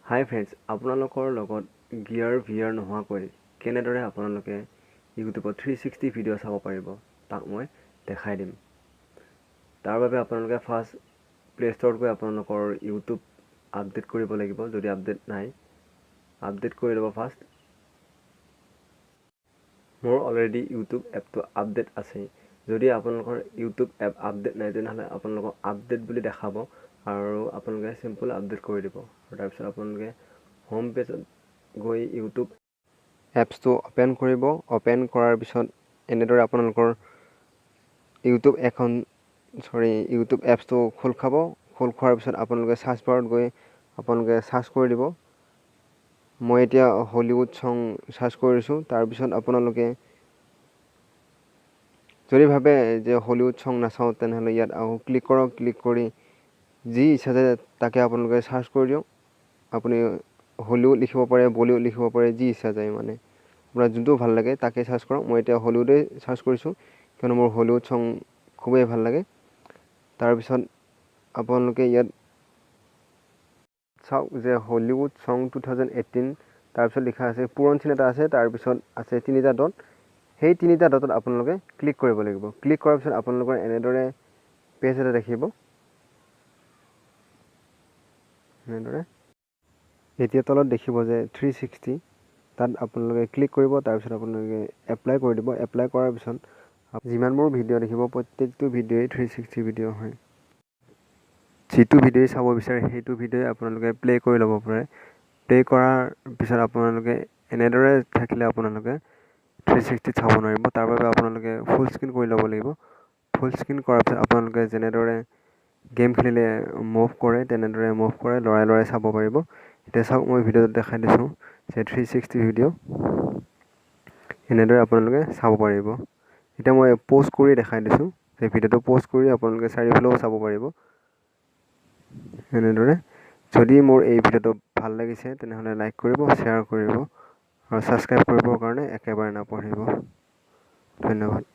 হাই friends, আপোনালোকৰ লগত gear VR নোহোৱাকৈ কেনেদৰে আপোনালোকে ইউটিউবত 360 ভিডিঅ' চাব পাৰিব, তাক মই দেখাই দিম। তাৰ বাবে আপোনালোকে ফাৰ্ষ্ট প্লে' ষ্ট'ৰত গৈ আপোনালোকৰ ইউটিউব আপডেট কৰিব লাগিব। যদি আপডেট নাই, আপডেট কৰি ল'ব ফাৰ্ষ্ট। মোৰ অলৰেডি ইউটিউব এপটো আপডেট আছে। যদি আপোনালোকৰ ইউটিউব এপ আপডেট নাই, তেনেহ'লে আপোনালোকক আপডেট বুলি দেখাব আৰু আপোনালোকে চিম্পল আপডেট কৰি দিব। আৰু তাৰপিছত আপোনালোকে হোম পেজত গৈ ইউটিউব এপছটো অ'পেন কৰিব। অ'পেন কৰাৰ পিছত এনেদৰে আপোনালোকৰ ইউটিউব এখন, চৰি, ইউটিউব এপছটো খোল খাব। খোল খোৱাৰ পিছত আপোনালোকে চাৰ্চ বাৰত গৈ আপোনালোকে চাৰ্চ কৰি দিব। মই এতিয়া হলিউড ছং চাৰ্চ কৰিছোঁ। তাৰপিছত আপোনালোকে যদি ভাবে যে হলিউড ছং নাচাওঁ, তেনেহ'লে ইয়াত আকৌ ক্লিক কৰক। ক্লিক কৰি যি ইচ্ছা যায় তাকে আপোনালোকে চাৰ্চ কৰি দিয়ক। আপুনি হলিউড লিখিব পাৰে, বলিউড লিখিব পাৰে, যি ইচ্ছা যায়, মানে আপোনাৰ যোনটো ভাল লাগে তাকে চাৰ্চ কৰক। মই এতিয়া হলিউডেই চাৰ্চ কৰিছোঁ, কিয়নো মোৰ হলিউড ছং খুবেই ভাল লাগে। তাৰপিছত আপোনালোকে ইয়াত চাওক যে হলিউড ছং 2018, তাৰপিছত লিখা আছে, পূৰণ চিন এটা আছে, তাৰপিছত আছে তিনিটা ডট। সেই তিনিটা ডটত আপোনালোকে ক্লিক কৰিব লাগিব। ক্লিক কৰাৰ পিছত আপোনালোকৰ এনেদৰে পেজ এটা দেখিব এনেদৰে। এতিয়া তলত দেখিব যে 360, তাত আপোনালোকে ক্লিক কৰিব। তাৰপিছত আপোনালোকে এপ্লাই কৰি দিব। এপ্লাই কৰাৰ পিছত যিমানবোৰ ভিডিঅ' দেখিব, প্ৰত্যেকটো ভিডিঅ'ই 360 ভিডিঅ' হয়। যিটো ভিডিঅ'ই চাব বিচাৰে, সেইটো ভিডিঅ'ই আপোনালোকে প্লে' কৰি ল'ব পাৰে। প্লে' কৰাৰ পিছত আপোনালোকে এনেদৰে থাকিলে আপোনালোকে 360ত চাব নোৱাৰিব। তাৰ বাবে আপোনালোকে ফুল স্ক্ৰীণ কৰি ল'ব লাগিব। ফুল স্ক্ৰীণ কৰাৰ পিছত আপোনালোকে যেনেদৰে গেম খেলিলে মুভ কৰে, তেনেদৰে মুভ কৰে লৰাই লৰাই চাব পাৰিব। এতিয়া চাওক, মই ভিডিঅ'টোত দেখাই দিছোঁ যে 360 ভিডিঅ' এনেদৰে আপোনালোকে চাব পাৰিব। এতিয়া মই প'জ কৰি দেখাই দিছোঁ যে ভিডিঅ'টো প'জ কৰি আপোনালোকে চাৰিওফালেও চাব পাৰিব এনেদৰে। যদি মোৰ এই ভিডিঅ'টো ভাল লাগিছে, তেনেহ'লে লাইক কৰিব, শ্বেয়াৰ কৰিব আৰু ছাবস্ক্ৰাইব কৰিবৰ কাৰণে একেবাৰে নাপাহৰিব। ধন্যবাদ।